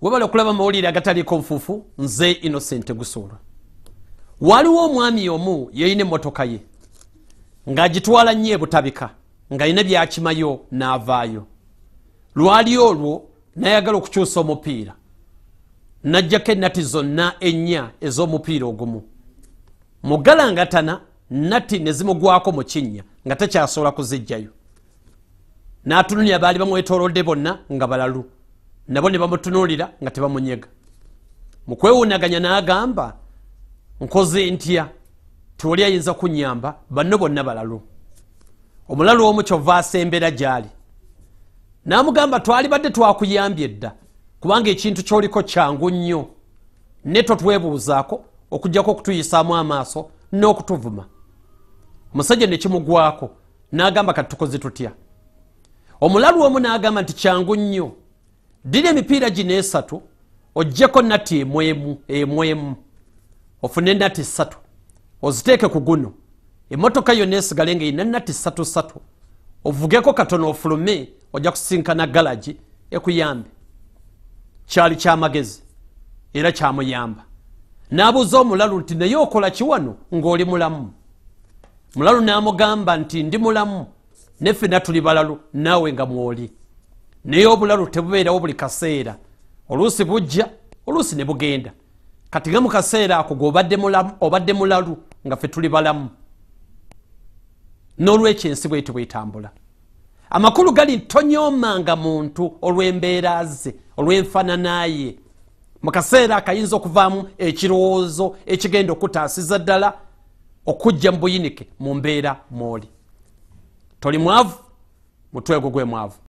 Webale okulaba mawulire agataliiko nfuufu. Nze Innocent Gusuulwa. Waliwo omwami omu yeyina emmotoka ye ng'agitwala nnyo ebutabika, ng'alina byakimayo n'avaayo. Lwali olwo nayagala okukyusa omupiira, n'ajjako ennati zonna ennya ez'omupiira ogumu. Mugalangatana nati ne zimugwako mu kinnya nga takyasobola kuzijjayo. N'atunulira baali bamwetoolodde bonna nga balalu, nabo ne bamutunuulira nga tebamunyega. Mu kwewuunaganya n'agamba, nkoze ntya? Tewali ayinza kunnyamba, banno bonna balalu. Omulalu omu kyova asembera gy'ali n'amugamba, twalibadde twakuyambye dda, kubanga ekintu ky'oliko kyangu nnyo, ne totwebuuzaako okuggyako okutuyisaamu amaaso n'okutuvuma. Omusajja ne kimugwako n'agamba, kati tukoze tutya? Omulalu omu n'agamba nti kyangu nnyo, ddira emipiira gino esatu oggyeko nati emwemu emwemu, ofune nati ssatu oziteeke ku guno, emmotoka yonna esigale ng'erina nati ssatu ssatu, ovugeko katono ofulume, ojja kusinkana galagi ekuyambe. Kyali kyamagezi era kyamuyamba. N'abuuza omulalu nti naye okola ki wano ng'oli mulamu? Mulalu n'amugamba nti ndi mulamu, ne ffenna tuli balalu naawe nga mwoli, naye obulalu tebubeerawo buli kaseera, oluusi bujja oluusi ne bugenda. Kati nga mu kaseera ako gwe obadde mulalu nga ffe tuli balamu. N'olwekyo ensi bwetyo bwetambula. Amakulu gali tonyoomanga muntu olw'embeera ze, olw'enfaanana ye. Mu kaseera akayinza okuvaamu ekirowoozo ekigenda okutaasiza ddala okujja mu buyinike mu mbeera mw'oli. Toli mwavu, mutwe gwo gwe mwavu.